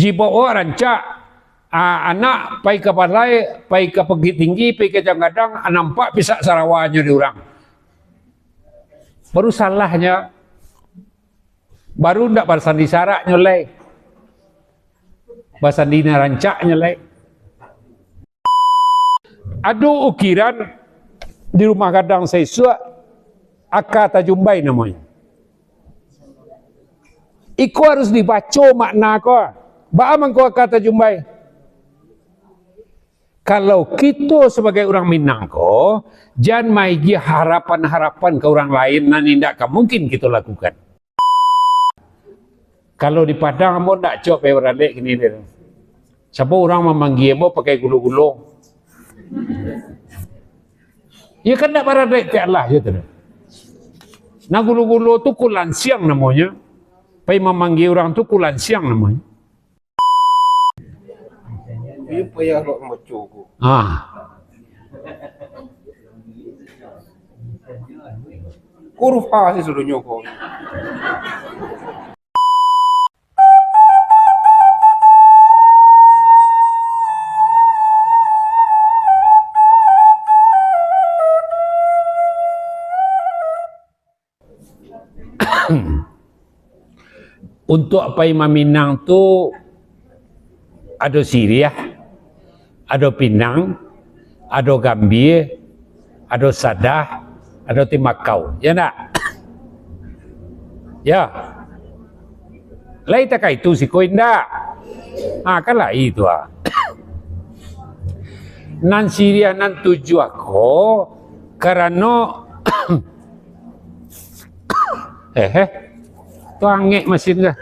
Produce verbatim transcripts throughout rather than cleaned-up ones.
Jibaok rancak, a, anak pai ka balai, pai ka Bukittinggi, pai ka Janggadang, a, nampak pisak sarawanyo di urang. Baru salahnyo, baru ndak basandi saraknyo lai. Basandi nan rancaknyo lai. Ado ukiran di rumah gadang saisuak, aka tajumbai namonyo. Iko harus dibaco makna ko. Baa mangko aka tajumbai? Kalau kito sabagai urang Minang ko, jan maagiah harapan-harapan ka urang lain nan indak ka mungkin kito lakukan. Kalau di Padang ambo ndak acok pai baralek kini ni. Sabab urang mamanggia ambo pakai gulo-gulo. Iyo kan ndak baralek ka Allah, yo tu. Nah, gulo-gulo tu kulansiang namonyo. Pai mamanggia urang tu kulansiang namonyo. Iyo payah lo maco ko. Ah. Huruf A sih sadonyo ko. Untuak pai maminang tu, ado siriah, ado pinang, ado gambia, ado sadah, ado timbakau. Ya ndak? Ya. Lai takah itu siko indak? Ha, kan lai tu, ha. Nan siriah nan tujuah ko, karano Eh, eh. Tu angek masin tu.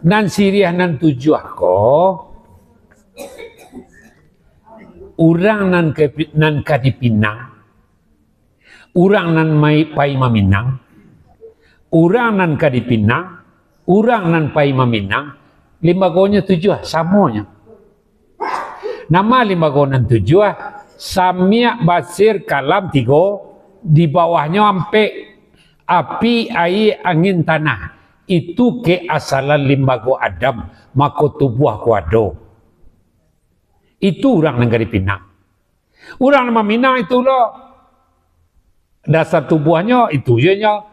Nan siriah nan tujuah ko, urang nan ka, nan ka dipinang, urang nan mai, pai maminang, urang nan ka dipinang, urang nan pai maminang, limbagonyo tujuah, samonyo. Nama limbago nan tujuah? Samiak, Basir, Kalam tigo, di bawahnyo ampek, api, aia, angin, tanah. Itu keasalan limbago Adam, mako tubuah ko ado. Itu urang nan ka dipinang. Urang nan maminang itu lo. Dasar tubuahnyo itu je nyo,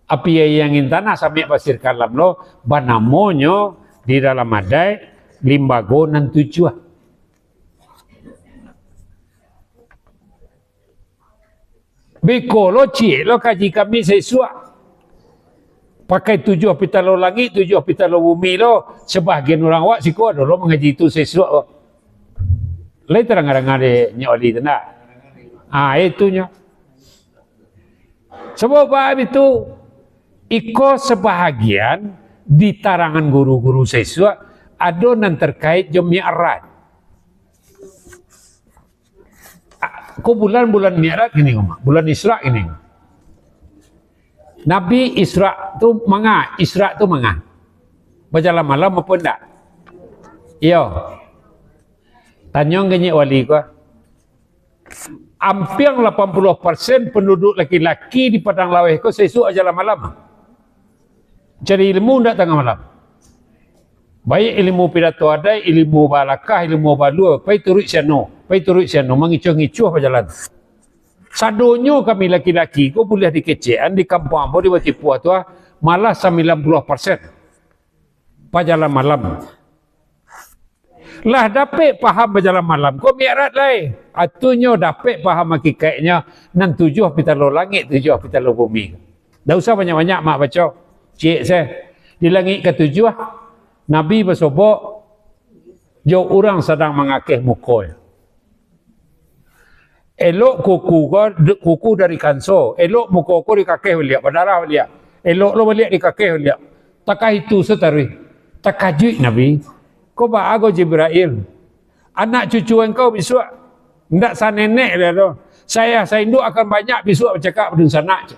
api, aia, angin, tanah, samiak, basir, kalam lo, banamonyo di dalam adaik limbago nan tujuah. Beko lo, ciek lo kaji kami saisuak. Pakai tujuah pitalo langik, tujuah pitalo bumi lo, sabagian urang awak siko ado lo mangaji itu saisuak lo. Lai tadanga-danga dek Nyiak Wali tu ndak? Ah, itu nyo. Sabab baa itu, iko sabahagian di tarangan guru-guru saisuak, ado nan tarkait jo Mi'raj. Ah, ko bulan, bulan Mi'raj kini ko mah, bulan Isra kini. Nabi Isra tu manga, Isra tu manga. Bajalan malam apo ndak? Iyo. Tanyo ka Nyiak Wali ko. Ampiang lapan puluah persen panduduak laki-laki di Padang Laweh ko saisuak bajalan malam. Cari ilmu ndak tangah malam. Baik ilmu pidato adaik, ilmu balakah, ilmu balua, pai turuik siano, pai turuik siano, mangicuah-ngicuah bajalan. Sadonyo kami laki-laki ko buliah dikecekan di kampuang ambo di Batipuah tu, ah, malah sambilan puluah persen bajalan malam. Lah dapek paham bajalan malam ko, Mi'raj lai. Atunyo dapek paham hakikaiknyo, nan tujuah pitalo langik, tujuah pitalo bumi. Ndak usah banyak-banyak mak baco. Ciek se. Di langik katujuah, Nabi basobok jo urang sadang mangakeh muko. Elok kuku ko, kuku dari kanso, elok muko ko dikakeh baliak, badarah baliak. Elok lo baliak dikakeh baliak. Takah itu sataruih. Takajuik Nabi. Ko baa ko Jibrail? Anak cucu engkau bisuak ndak sanenek lai doh. Saayah sainduak akan banyak bisuak bacakak badunsanak.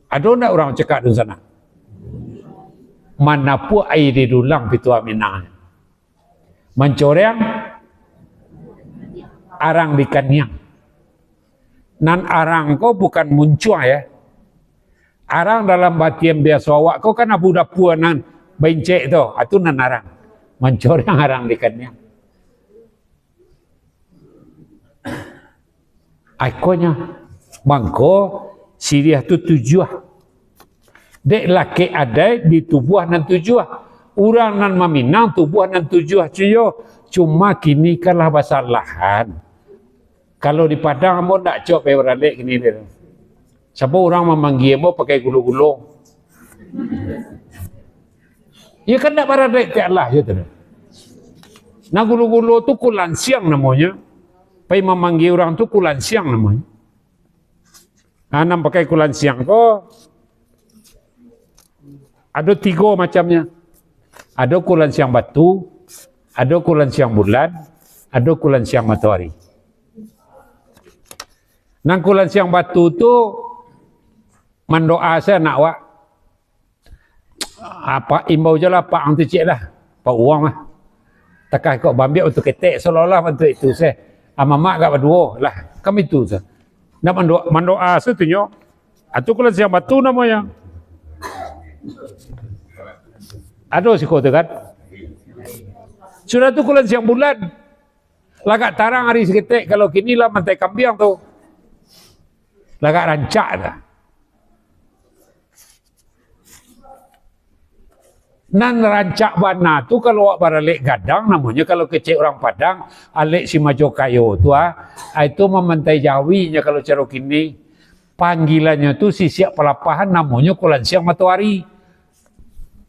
Ado ndak urang bacakak dunsanak? Manapuak aia di dulang pituah Minang. Mancoreang arang di kaniang. Nan arang ko bukan muncuang, ya. Arang dalam artian biaso awak ko kan abu dapua nan baincek tu, ah, tu nan arang. Mancoriang arang di kaniang. Akonyo, mangko siriah tu tujuah. Dek lakek adaik di tubuah nan tujuah. Urang nan maminang tubuah nan tujuah, cuyo. Cuma kini kan lah basalahan. Kalau di Padang ambo ndak acok pai baralek kini tu. Sabab urang mamanggia ambo pakai gulo-gulo. Iyo kan ndak baralek ka Allah, yo tu. Nah, gulo-gulo tu kulansiang namonyo. Pai mamanggia urang tu kulansiang namonyo. Nah, nan pakai kulansiang ko ado tigo macamnyo. Ado kulansiang batu, ado kulansiang bulan, ado kulansiang matoari. Nan kulansiang batu tu mandoa se anak awak. Apak imbau jo lah, apak ang tu ciek lah. Apak uang lah. Takah kok bambiak bantuak ketek, seolah-olah bantuak itu se. Amamak agak baduo lah. Kan itu se. Nak mandoa, mandoa se tu nyo. Atu kulansiang batu namonyo. Ado siko tu kan. Sudah tu kulansiang bulan. Lagak tarang ari saketek, kalau kini lah mantai kambiang tu. Lagak rancak tu. Nan rancak bana tu kalau awak baralek gadang namonyo, kalau kecek urang Padang, alek si majo kayo tu, ah, ah, itu mamantai jawi nyo kalau caro kini. Panggilannyo tu sisiak palapahan namonyo kulansiang matoari.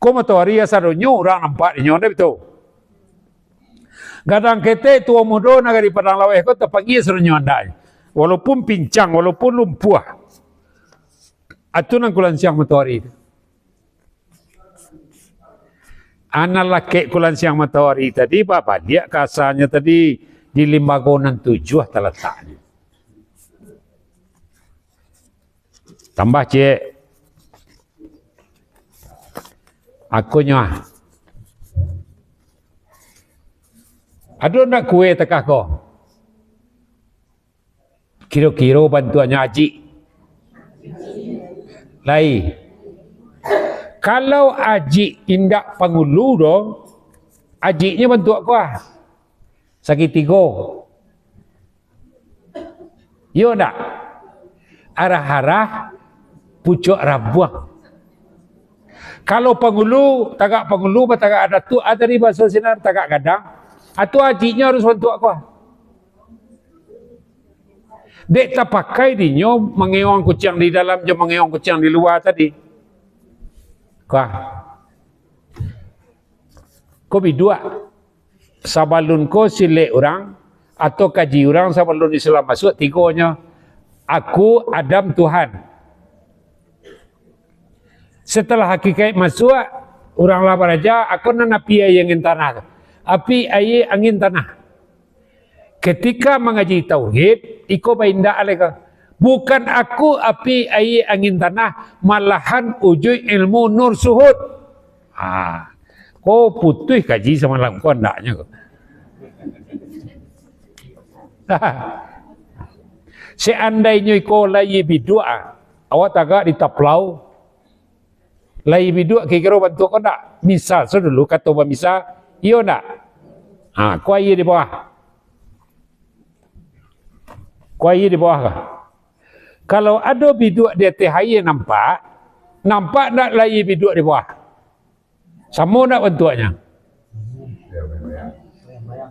Ko matoari asadonyo urang nampak dinyo, ndak bitu? Gadang ketek tuo mudo nagari Padang Laweh ko tapanggia sadonyo andaknyo. Walaupun pincang, walaupun lumpuah. Atu nan kulansiang matoari tu. Anak lakek kulansiang matoari tadi babaliak ka asalnyo tadi di limbago nan tujuah talataknyo. Tambah ciek. Akonyo ah. Ado ndak kue takah ko? Kiro-kiro bantuaknyo ajik. Lai. Kalau ajik indak pangulu doh, ajiknyo bantuak ko ah. Sagitigo. Iyo ndak? Arah-arah pucuak rabuang. Kalau pangulu, tagak pangulu, batagak datuak, ah, tadi bahaso sinan tagak gadang. Atu ajiknyo harus bantuak ko ah. Dek tapakai dinyo mangeong kuciang di dalam jo mangeong kuciang di lua tadi. Ko ah. Ko biduak. Sabalun ko silek urang, atau kaji urang sabalun Islam masuak, tigonyo, "Aku, Adam, Tuhan." Setelah hakikaik masuak, urang lah baraja, "Aku nan api, aia, angin, tanah." Api, aia, angin, tanah. Ketika mangaji tauhid, iko baindak alai ko. Bukan aku api, aia, angin, tanah, malahan ujuik ilmu nur suhud. Ha. Ko putuih kaji samalam ko andaknyo ko. Seandainyo iko lai biduak, ah, awak tagak di taplau, lai biduak kiro-kiro bantuak ko ndak? Misal, so dulu kato bamisal, iyo ndak? Ha, ko aia di bawah. Ko aia di bawah ko. Kalau ado biduak di ateh aia nampak, nampak ndak lai biduak di bawah? Samo ndak bantuaknyo?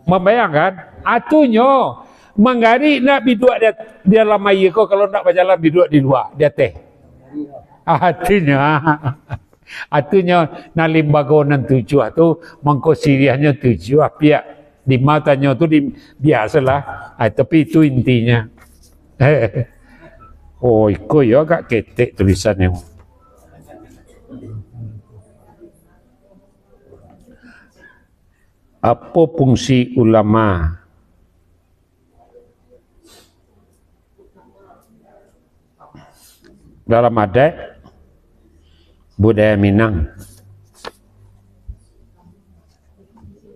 Mambayang kan? Atunyo, manggarik ndak biduak di, di dalam aia ko, kalau ndak bajalan biduak di lua, di ateh? Atunyo, atunyo, nan limbago nan tujuah tu, mangko siriahnyo tujuah piak. Di ma tanyo tu di, biasolah. Ah, tapi itu intinyo. Oh, iko yo agak ketek tulisannyo. Apo fungsi ulama dalam adat budaya Minang?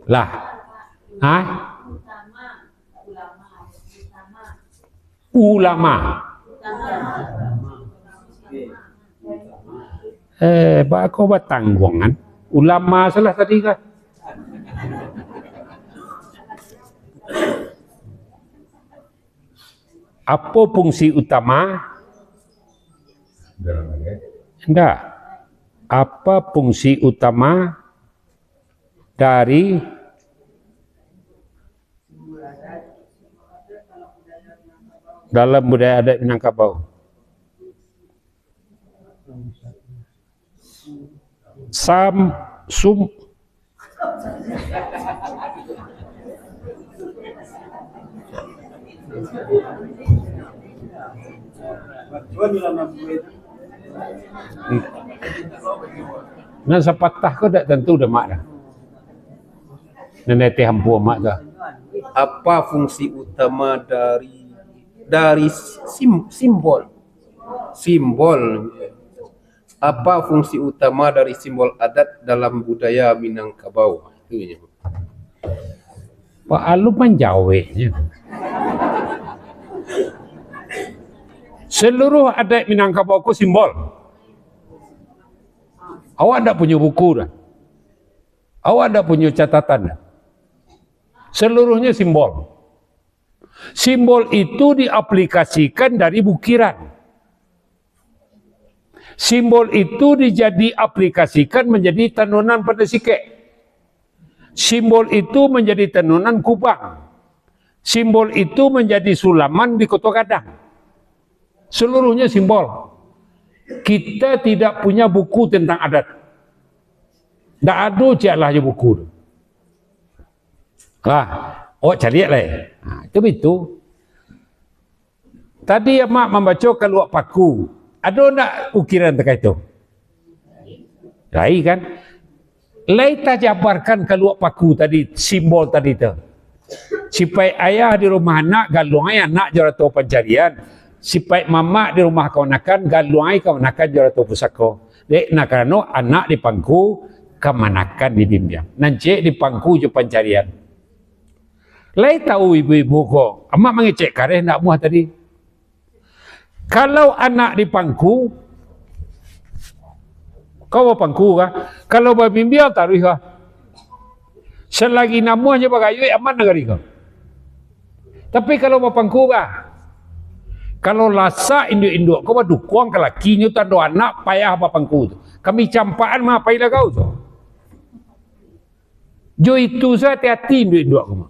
Lah. Ha? Ulama. Eh, bako batangguangan. Ulama salah tadi kah? Apo fungsi utama? Ndak. Apa fungsi utama dari dalam budaya adat Minangkabau? Sam, sum. Nan sapatah ko dak tantu dah mak dah. Nan neteh ampu mak tu. Apa fungsi utama dari, dari sim-, simbol? Simbol. Apa fungsi utama dari simbol adat dalam budaya Minangkabau? Itu je. Pak Alu manjaweknyo. Seluruh adat Minangkabau ko simbol. Awak ndak punyo buku dah. Awak ndak punyo catatan dah. Seluruhnya simbol. Simbol itu diaplikasikan dari bukiran. Simbol itu dijadi aplikasikan manjadi tanunan pandai sikek. Simbol itu manjadi tanunan kubang. Simbol itu manjadi sulaman di Koto Gadang. Seluruhnya simbol. Kita tidak punya buku tentang adat. Ndak ado ciek lah je buku tu. Lah, awak caliak lai. Ha, itu bitu. Tadi amak mambaco kaluak paku. Ado ndak ukiran takah itu? Lai kan? Lai tajabarkan kaluak paku tadi, simbol tadi tu. Sipaik ayah di rumah anak, galuang ai anak jo arato pancarian. Sipaik mamak di rumah kamanakan, galuang ai kamanakan jo arato pusako. Dek, nah, karano anak di pangku, kamanakan di bimbiang. Nan ciek di pangku jo pancarian. Lai tahu ibu-ibu ko, amak mangecek kareh ndak muah tadi. Kalau anak di pangku, kau bapangku kah? Kalau babimbiang taruih kah? Salagi namuah je bagayuik, aman nagari ko. Tapi kalau bapangku kah? Kalau lasak induak-induak ko badukuang ka lakinyo, tando anak payah bapangku tu. Kami campakan mah pai lah kau tu. Jo itu sa hati-hati induak-induak ko mah.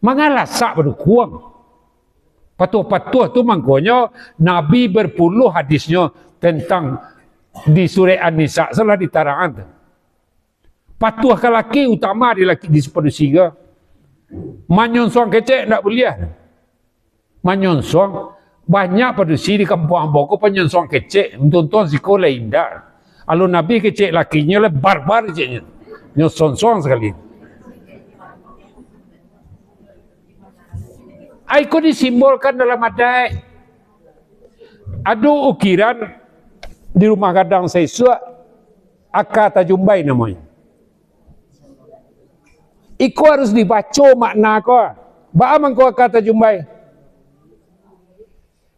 Manga lasak badukuang. Patuah-patuah tu mangkonyo Nabi berpuluh hadisnyo tentang di surek An-Nisa, salah ditarangan tu. Patuah ka laki utama di laki, di padusi ko. Manyonsuang kecek ndak buliah. Manyonsuang, banyak padusi di kampuang ambo ko panyonsuang kecek, untuang-untuang siko lah indak. Alun Nabi kecek lakinyo lah barbar keceknyo. Nyo sonsuang sakali. Ai ko disimbolkan dalam adaik. Ado ukiran di rumah gadang saisuak, aka tajumbai namonyo. Iko harus dibaco makna ko. Baa mangko aka tajumbai?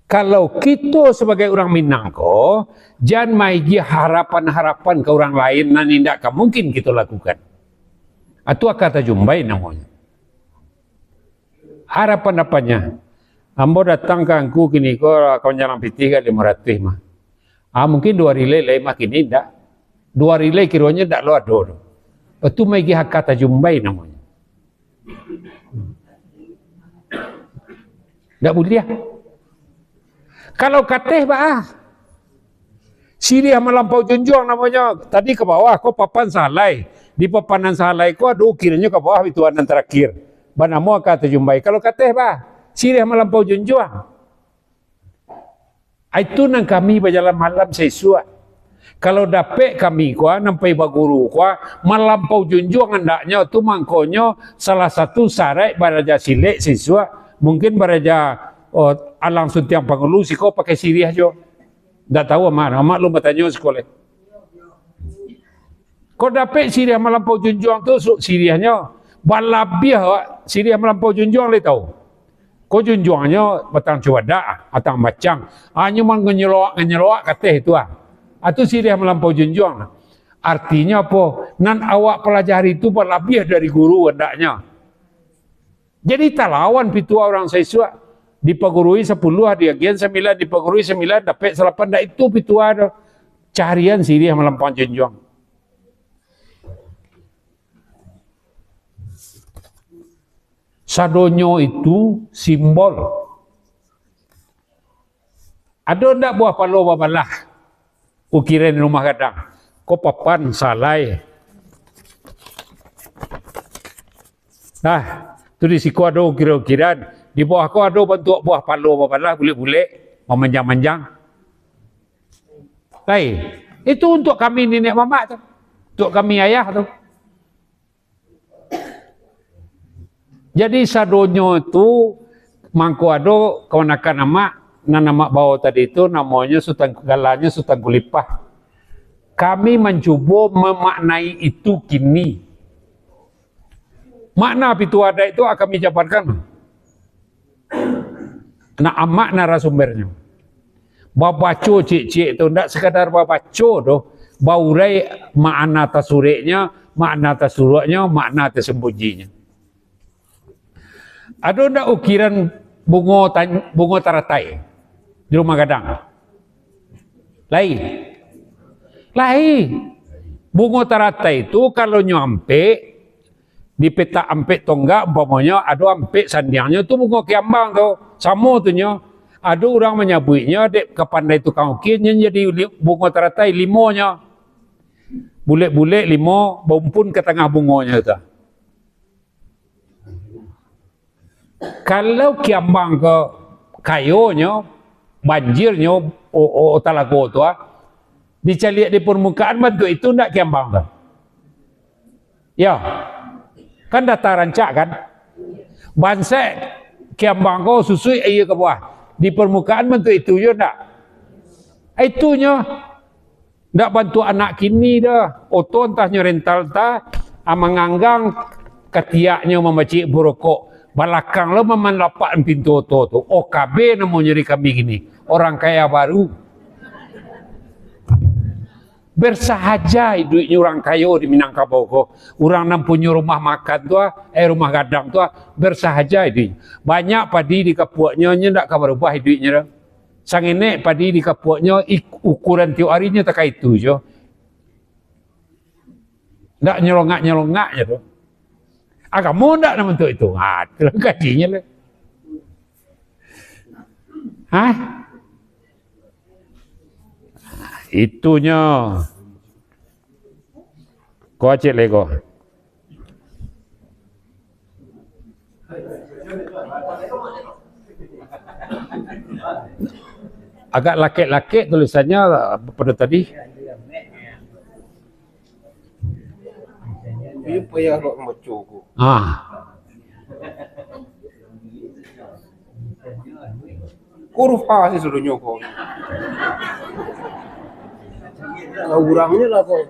Kalau kito sabagai urang Minang ko, jan maigiah harapan-harapan ka urang lain nan indak ka mungkin kito lakukan. Atu aka tajumbai namonyo. Harapan apanya? Ambo datang ka angku kini ko, ka manjalang pitih ka limo ratuih mah. Ah, mungkin duo ari lai, lai mah kini ndak. Duo ari lai kironyo ndak lo ado tu. Lepas tu maigiah aka tajumbai namonyo. Ndak buliah. Kalau kateh baa? Siriah malampau junjuang namonyo. Tadi ka bawah, ko papan sahalai. Di papanan sahalai ko ado ukiranyo ka bawah, itu nan tarakhir. Banamo aka tajumbai. Kalau kateh baa? Siriah malampau junjuang. Itu nan kami bajalan malam saisuak. Kalau dapek kami ko, nan pai baguru ko, malampau junjuang andaknyo tu, mangkonyo salah satu saraik baraja silek saisuak. Mungkin baraja, oh, Alang Suntiang Pangulu siko pakai siriah jo. Ndak tahu amak, amak lun batanyo siko lai. Kok dapek siriah malampau junjuang tu, su-, siriahnyo balabiah, awak siriah malampau junjuang lai tahu. Ko junjuangnyo batang cubadak, batang bacang. Hanyo manganyelowak-nganyelowak ka ateh tu ah. Ah, tu siriah malampau junjuang. Artinyo apo? Nan awak palajari tu balabiah dari guru andaknyo. Jadi talawan pitua urang saisuak. Dipagurui sapuluah, diagian sambilan, dipagurui sambilan, dapek salapan, ndak itu pitua doh. Carian siriah malampau junjuang. Sadonyo itu simbol. Ado ndak buah palo babalah? Ukiran rumah gadang. Ko papan salai. Nah, tu di siko ado ukiran-ukiran. Di bawah ko ado bantuak buah palo babalah, bulek-bulek, mamanjang-manjang. Lai, itu untuak kami niniak mamak tu. Untuak kami ayah tu. Jadi sadonyo tu mangko ado kamanakan amak, nan amak bawo tadi tu namonyo Sutan, galanyo Sutan Kulipah. Kami mancubo mamaknai itu kini. Makna pitua adaik tu akan kami jabarkan. Nah, amak narasumbernyo. Babaco ciek-ciek tu, ndak sekadar babaco doh, baurai makna tasureknyo, makna tasuruaknyo, makna tasambunjinyo. Ado ndak ukiran bungo tan-, bungo taratai di rumah gadang? Lai. Lai. Bungo taratai tu, kalau nyo ampek, di petak ampek tonggak, umpamonyo ado ampek sandiangnyo tu bungo kiambang tu. Samo tu nyo. Ado urang manyabuiknyo, dek ka pandai tukang ukir, nyo jadi li-, bungo taratai limonyo. Bulek-bulek limo, baumpun ka tangah bungonyo tu. Kalau kiambang ko kayonyo, banjirnyo, o-, o-, talago tu, ah, dicaliak di parmukaan, bantuak itu ndak kiambang tu? Yo. Kan data rancak, kan? Bansaik kiambang ko susuik aia ka bawah. Di parmukaan bantuak itu juo ndak? Itunyo. Ndak bantuak anak kini doh. Oto antah nyo rental antah, ah, manganggang, katiaknyo mamacik barokok, balakang lo maman lapak pintu oto tu. O K B namonyo di kami kini. Orang kaya baru. Bersahaja iduiknyo urang kayo di Minangkabau ko. Urang nan punyo rumah makan tu, ah, eh, rumah gadang tu, ah, bersahaja iduiknyo. Banyak padi di kapuaknyo, nyo ndak ka barubah iduiknyo doh. Sangenek padi di kapuaknyo, ik-, ukuran tiok arinyo takah itu jo. Ndak nyolongak-nyolongak je tu. Agamo ndak nan bantuak itu. Ha, itulah kajinyo lah. Hah? Itunyo. Ko acik lego. Agak lakek-lakek tulisannya pado tadi. Iyo payah awak mambaco ko. Ah. Huruf A sih sadonyo ko. Lah urangnyo lah ko.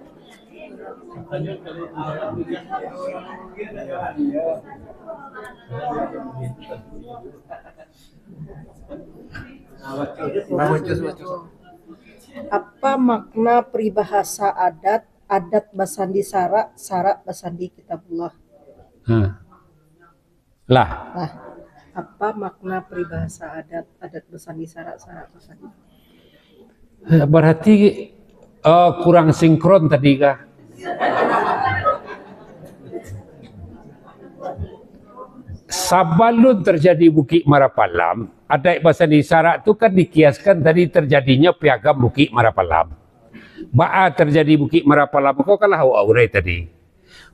Apa makna peribahasa adat, adat basandi sarak, sarak basandi kitabullah? Ha. Lah. Lah. Apa makna peribahasa adat, adat basandi sarak, sarak basandi? Eh, berarti, eh, kurang sinkron tadi kah? Sabalun terjadi Bukik Marapalam, adaik basandi sarak tu kan dikiaskan tadi terjadinyo Piagam Bukik Marapalam. Baa terjadi Bukik Marapalam ko kan lah awak urai tadi.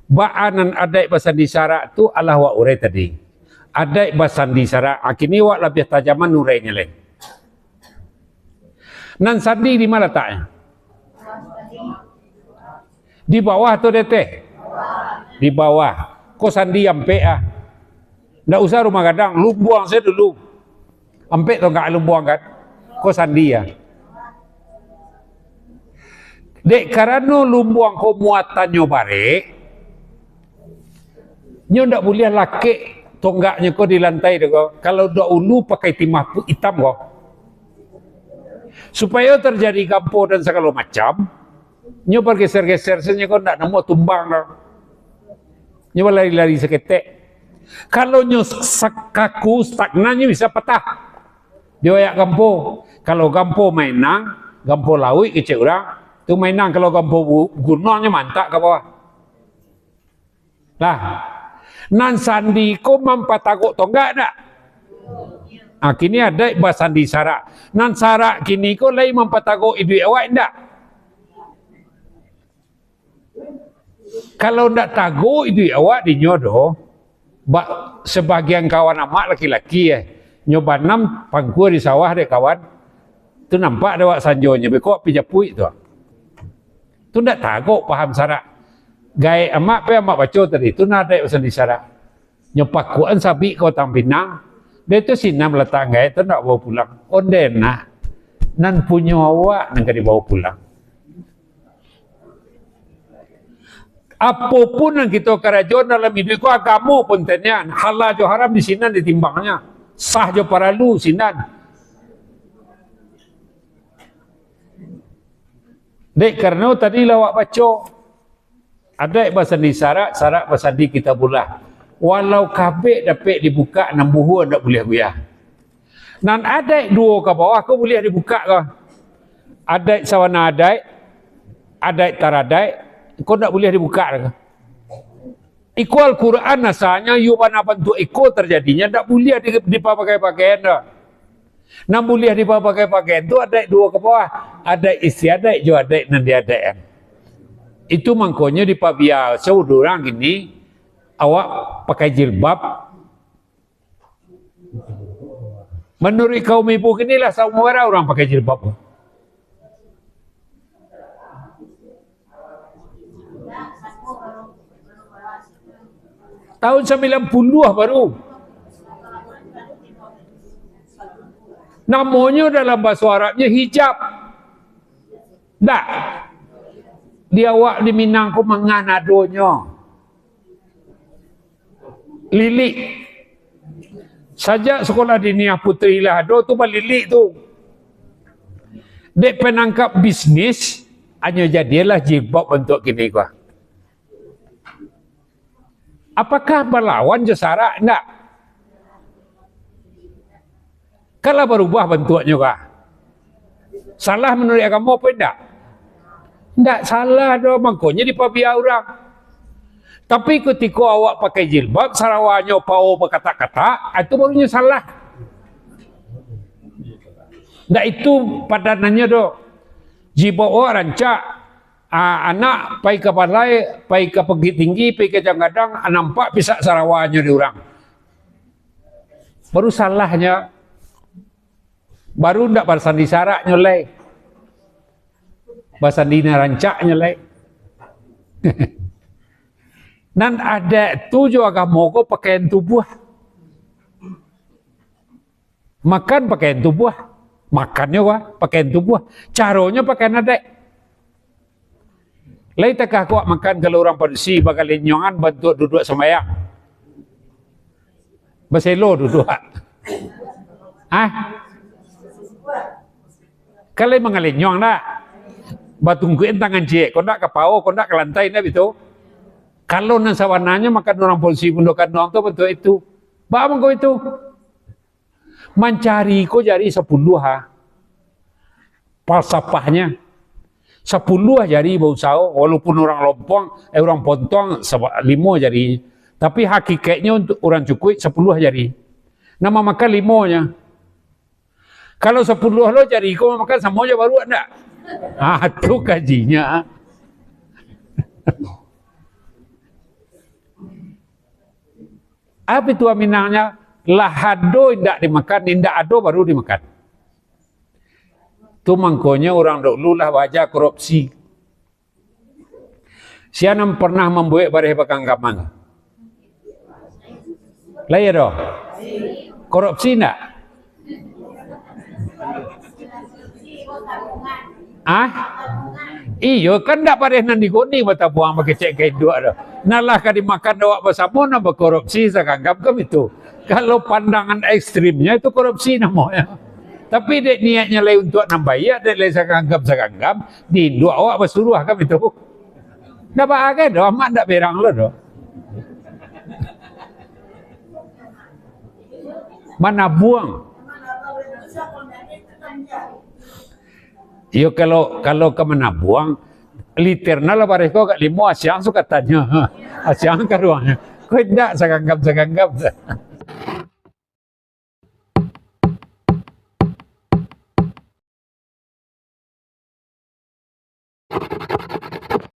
Baa nan adaik basandi sarak tu alah awak urai tadi. Adaik basandi sarak, a kini awak labiah tajaman urainyo lai. Nan sandi di ma lataknyo? Di bawah atau di ateh? Di bawah. Ko sandi ampek ah. Ndak usah rumah gadang, lumbuang sajo dulu. Ampek tongkak lumbuang kan? Ko sandi ah. Dek karano lumbuang ko muatannyo barek, nyo ndak buliah lakek tonggaknyo ko di lantai tu ko, kalau dahulu pakai timah pu-, itam ko. Supayo tarjadi gampo dan sagalo macam, nyo bageser-geser sajo ko, ndak namuah tumbang doh. Nyo balari-lari saketek. Kalau nyo sa-, kaku, stagnan, nyo bisa patah. Di ayak gampo. Kalau gampo mainang, gampo lauik kecek urang, tu mainang. Kalau gampo bu-, gunuang, nyo mantak ka bawah. Lah, nan sandi ko mampatagok tonggak ndak? Ah, kini adaik basandi sarak. Nan sarak kini ko lai mampatagok iduik awak ndak? Kalau ndak tagok iduik awak dinyo doh, bak sabagian kawan amak laki-laki, eh, nyo banam pangkua di sawah dek kawan, tu nampak dek awak sanjonyo, beko awak pai japuik tu. Tu ndak tagok paham sarak. Gaek amak pe amak baco tadi, tu nan adaik basandi sarak. Nyo pakuakan sabik ka batang pinang, dek tu sinan latak gaek tu ndak bawa pulang. Onde nah, nan punyo awak nan ka dibawa pulang. Apo pun nan kito karajoan dalam iduik ko, agamo pun tanian, halal jo haram di sinan ditimbangnyo, sah jo paralu sinan. Dek karano tadi lah awak baco, adaik basandi sarak, sarak basandi kitabullah. Walau kabek dapek dibukak, nan buhua ndak buliah guyah. Nan adaik duo ka bawah ko buliah dibukak ko. Adaik sawana adaik, adaik taradaik, ko ndak buliah dibukak ko. Iko Al-Quran asalnyo iyo bana bantuak iko tarjadinyo, ndak buliah di-, dipapakai-pakaian doh. Nan buliah dipapakai-pakaian tu adaik duo ka bawah, adaik istiadaik jo adaik nan diadaikkan. Itu mangkonyo dipabia saudara urang kini, awak pakai jilbab. Manuruik kaum ibu kini lah saumua urang pakai jilbab. Tahun sambilan puluah baru. Namonyo dalam bahaso Arabnyo hijab. Ndak. Di awak di Minang ko mangan adonyo. Lilik. Sajak Sekolah Diniah Putri lah ado tu balilik tu. Dek panangkap bisnis, hanyo jadilah jilbab bantuak kini ko. Apakah balawan jo sarak? Ndak. Kan lah barubah bantuaknyo kah? Salah manuruik agamo apo indak? Indak salah doh, mangkonyo dipabia urang. Tapi kutiko awak pakai jilbab, sarawanyo pao bakatak-katak, ah, itu barunyo salah. Ndak itu padanannyo doh. Jilbab awak rancak, ah, anak pai ka balai, pai ka Bukittinggi, pai ka Janggadang, ah, nampak pisak sarawanyo di urang. Baru salahnyo, baru ndak basandi saraknyo lai. Basandi nan rancaknyo lai. Nan adaik tu jo agamo ko pakaian tubuah. Makan pakaian tubuah. Makannyo ko pakaian tubuah. Caronyo pakaian adaik. Lai takah kok makan kalau urang padusi bagalenyongan bantuak duduak sambayang? Baselo duduak. Hah? Kan lai mangalenyong ndak? Batungkuikan tangan ciek, kok ndak ka pao, kok ndak ka lantai, ndak bitu? Kalau nan sabananyo makan urang padusi bundo kanduang tu bantuak itu. Baa mangko itu? Mancari ko jari sapuluah, ah. Falsafahnyo. Sapuluah jari bausaho, walaupun urang lompong, eh, urang pontuang saba-, limo jari. Tapi hakikaiknyo untuk urang cukuik sapuluah jari. Nan mamakan limonyo. Kalau sapuluah lo jari ko mamakan samo jo baruak ndak? Ah, tu kajinyo. Apo itu minangnyo? Lah ado indak dimakan, indak ado baru dimakan. Tu mangkonyo urang dahulu lah baaja korupsi. Sia nan pernah mambuek bareh bakangkaman? Lai ado? Korupsi ndak? Ah? Iyo, kan ndak bareh nan digoni batabuang bakecek ka induak tu. Nah, lah ka dimakan awak basamo, nah, bakorupsi saganggam kan itu. Kalau pandangan ekstrimnya, itu korupsi namonyo. Tapi dek niatnya lai untuak nan baiak, dek lai saganggam-saganggam, diinduak awak basuruah kan itu. Ndak baa doh, amak ndak berang lo doh. Manabuang. Iyo, kalau, kalau ka manabuang, liter nan lah bareh ko agak limo, asiang sukatannyo. Asiang karuangnyo. Ko indak saganggam-saganggam.